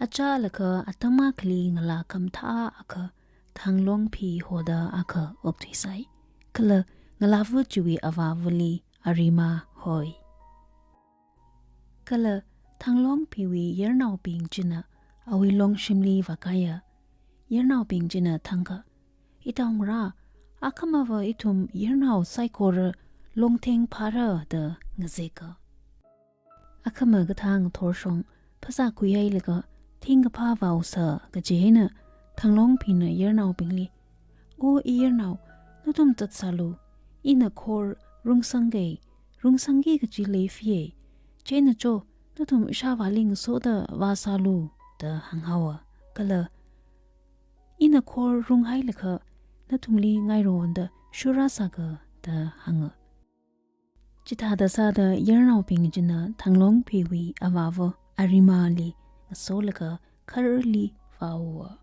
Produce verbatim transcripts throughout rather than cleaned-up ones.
Achālakha atam akhali ngalā khamathā akha, Thanglongphi hoda akha okthuisai. Kala ngalāva chiwui avāvali Arima hoi. Kala Thanglongphiwui yarnaobing china awui longshimli vākāya. Yarnaobing china thangkha, "Itaungara, akhamava ithum yarnao saikora longtheng phāra," da ngazeka. Akhama kathā ngathorshong phasā khuihailaga thingkaphā vāusa kaji eina Thanglongphina yarnaobingli, "O iyarnao, nathum zatsālu, ina khor rungsangkei, rungsangki kaji leifiye. Chieina cho, nathum ishāvāli ngasoda vāsālu," da hānghaowa. Kala, "Ina khor runghailakha nathumli ngaironda shurāsāka," da hānga. Chithāda sāda yarnaobing china Thanglongphiwui avāva Arimali ngasolaga khararli vāuwa.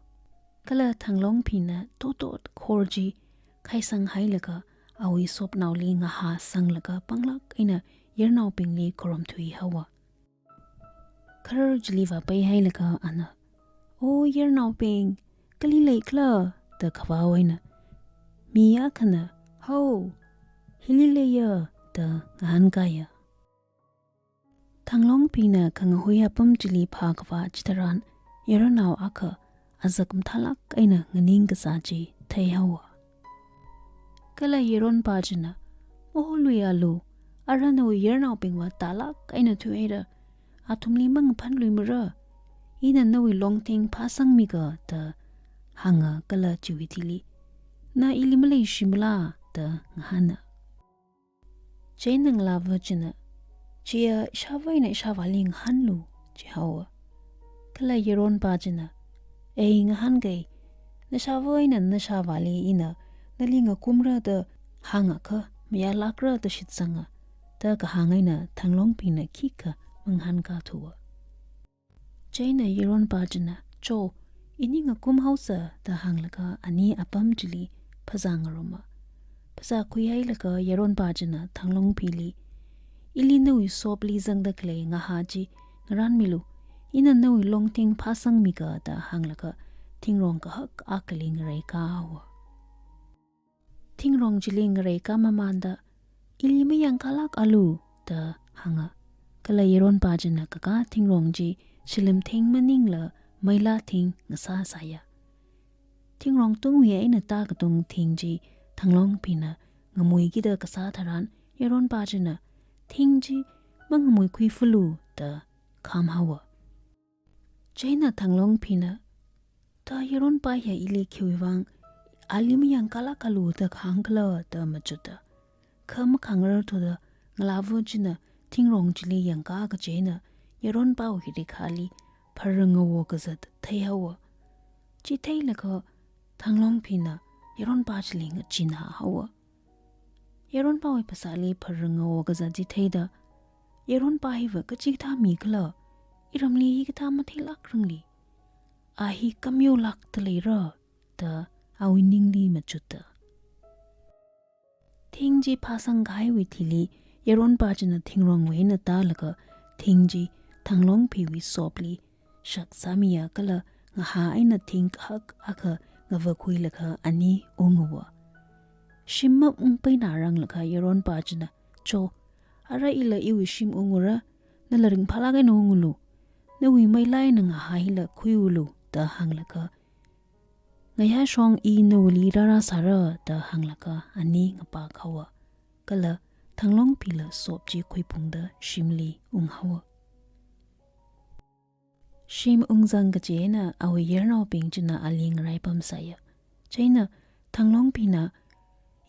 Kala Thanglongphina totot khor chi khaisanghailaga awui sopnaoli ngahā sanglaga panglāk eina yarnaobingli khorumthuihaowa. Kharar chili vāpeihailaga ana, "O yarnaobing, kali leikhala?" da khavao eina, mi akhana, "Hao, hili leiya," da ngahānkāya. Thanglongphina khangahui apam chili phākhavā chitharan, yaronao akha azak mathālāk eina nganingkasā chi theihaowa. Kala yaronpa china, "O luialu, ara nawui yarnaobingva tālāk eina thuihaira, athumli mangaphanluimara. Ina nawui longtheng phāsangmiga," da hānga kala chiwui thili, "Na ili maleishimala?" da ngahāna. Chieina ngalāva china, "Chiya ishāva eina ishāvāli ngahānlu," jihaowa. Kala yaronpa china, "Ei ngahānkei, nashāva eina nashāvāli ina nali ngakumra da hāngakha mayālākra da shitsanga," da kahāng eina Thanglongphina khikha mangahānkāthuwa. Chieina yaronpa china, "Cho, ini ngakumhaosa," da hānglaga ani apam chili phazā ngaruma. Phazā khuihailaga yaronpa china Thanglongphili, "Ili nawui sopli zangda khalei ngahā chi ngaranmilu, ina nawui longtheng phāsangmiga," da hānglaga thingrong kahak akhali ngareikāhaowa. Thingrong chili ngareikā mamānda, "Ili mayangkālākalu," da hānga. Kala yaronpa china kakā thingrong chi shilim thing maningla meila thing ngasāsāya. Thingrong tungwui eina tākatung thing chi Thanglongphina ngamuikida kasā tharan yaronpa china, "Thing chi mangamuikhuifalu," da khamhaowa. Chieina Thanglongphina, "Ta yaronpa hiya ili khiwuivang ali mayangkālākalu da kahāngkhala?" da machutta. Kha makhangararthuda ngalāva china thingrong chili yangkā kaji eina yaronpawui rikhali pharanga wo kazat theihaowa. Chi theilaga Thanglongphina yaronpa chili ngacheenhaowa. Yaronpawui phasāli pharanga wo kazat chi theida, "Yaronpa hiva kachikathā mikhala? Iramli hikathā matheilākrangli. A hi kamyolākda leira," da awui ningli machutta. Thing chi phāsangkahaiwui thili yaronpa china thingrongwui eina tālaga thing chi Thanglongphiwui sopli shaksāmiya kala ngahā eina thing kahak akha ngavakhuilaga ani unguwa. Shim maungpaina ranglaga yaronpa china, "Cho, ara ila iwui shim ungura, nala ringphālāk eina ungulu. Nawui meila eina ngahā hila khuiulu," da hānglaga, "Ngayā shong i nawuili rārāsāra," da hānglaga ani ngapākhaowa. Kala Thanglongphila sop chi khuiphungda shimli unghaowa. Shim ungzang kaji eina awui yarnaobing china ali ngaraipamsāya. Chieina Thanglongphina,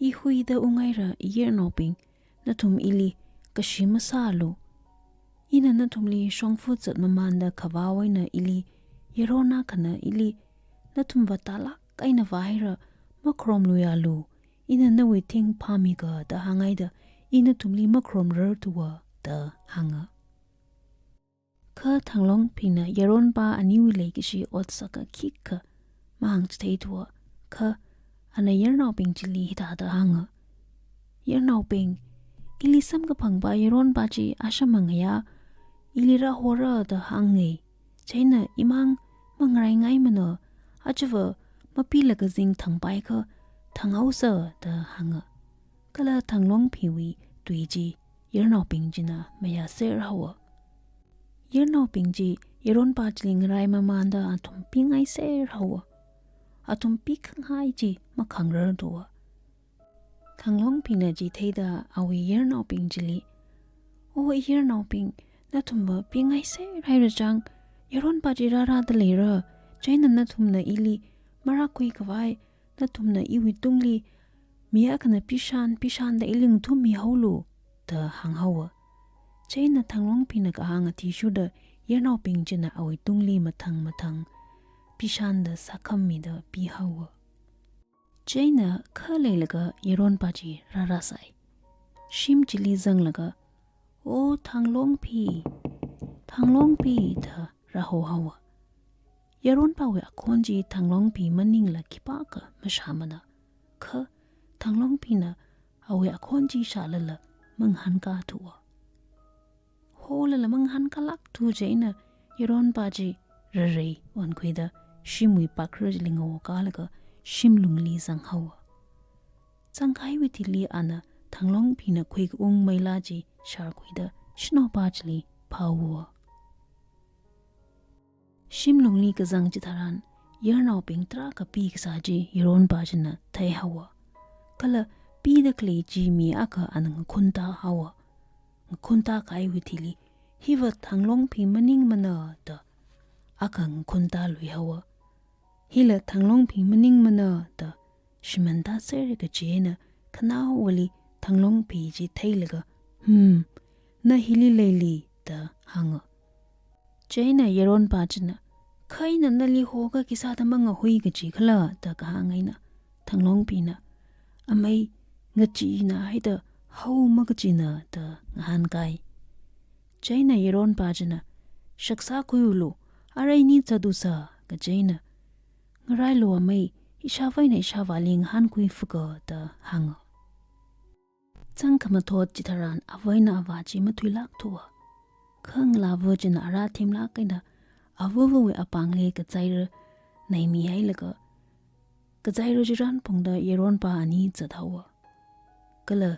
"Ihuida unghaira iyarnaobing, nathum ili kashi masālu. Ina nathumli shongfa zat mamānda khavao eina ili, yarona khana ili, nathumva tālāk eina vāhaira, makharomluialu. Ina nawui thing phāmiga da hānghaida, i nathumli makharomrarthuwa," da hānga. Kha Thanglongphina yaronpa aniwui leikashi otsaka khikha mahāngchitheithuwa, kha ana yarnaobing chili hithāda hānga, "Yarnaobing, ili samkaphangpa yaronpa chi ashama ngayā ili rāhora da hāngngai. Chieina imang mangraingaimana, ajava mapilaga zingthang paikha thanghaosa da hānga. Kala Thanglongphiwui tui chi yarnaobing china mayāser haowa. Yarnaobing chi yaronpa chili ngarai mamānda athum pingaiser haowa. Athum pikhanghai chi makhangrarthuwa. Thanglongphina chi theida awui yarnaobing chili, "O yarnaobing, nathumva pingaiser haira chang, yaronpa chi rārāda leira, chieina nathumna ili marākhui khavai, nathumna iwui tungli mi akhana pishan, pishanda ili ngathummi haolu," da hānghaowa. Chieina Thanglongphina kahāng athishurda yarnaobing china awui tungli mathang mathang pishanda sākhammida pihaowa. Chieina khaleilaga yaronpa chi rārāsai. Shim chili zanglaga, "O Thanglongphi, Thanglongphi," da rāhohaowa. Yaronpawui akhon chi Thanglongphi maningla khipākha mashāmana. Kha Thanglongphina awui akhon chi shālala mangahānkathuwa. Holala mangahānkalākthu chieina yaronpa chi rarei onkhuida shimwui pakra chili ngaokalaga shimlungli zanghaowa. Zangkahaiwui thili ana Thanglongphina khuikaung meila chi sharkhuida shanaopa chili phāhaowa. Shimlungli kazang chitharan yarnaobing tarākha pikasā chi yaronpa china theihaowa. Kala pida khalei chi mi akha ana ngakhunta haowa. Ngakhunta kahaiwui thili, "Hiva Thanglongphi maningmana," da akha ngakhunta luihaowa. "Hila Thanglongphi maningmana," da shimāntaser kaji eina khanaowali Thanglongphi chi theilaga, "Hmm, na hili leili," da hānga. Chieina yaronpa china, "Kha ina nali hokha khisāda mangahui kaji khala?" da kahāng eina Thanglongphina, "Amei, ngachee eina haida hao makacheena," da ngahānkai. Chieina yaronpa china, "Shaksa khuiulu, arui ini zatusa," kaji eina, "Ngarailu amei, ishāvā eina ishāvāli ngahānkhui fuka," da hānga. Zangkhamathot chitharan avā eina avā chi mathuilākthuwa. Kha ngalāva china arā themlāk eina avāvawui apāngli kazaira naimihailaga, kazaira chiran phungda yaronpa ani zathaowa. Kala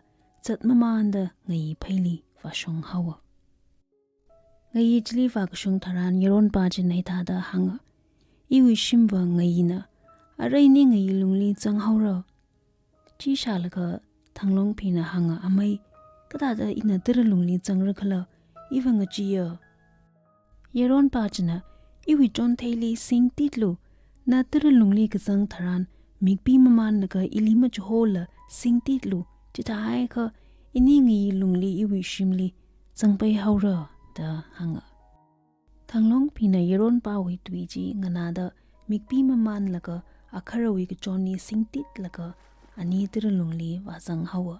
zat mamānda ngayi pheili vāshunghaowa. Ngayi chili vākashung tharan yaronpa china hithāda hānga, "Iwui shimva ngayina, arui ini ngayi lungli zanghaora." Chi shālaga Thanglongphina hānga, "Amei, kathāda ina tara lungli zangra khala, iva ngacheeya." Yaronpa china, "Iwui chontheili singtitlu, na tara lungli kazang tharan mikpi mamānlaga ili machihola singtitlu, chithāhaiakha ini ngayi lungli iwui shimli zangpaihaora," da hānga. Thanglongphina yaronpawui tui chi nganāda mikpi mamānlaga akharawui kachonli singtitlaga ani tara lungli vāzanghaowa.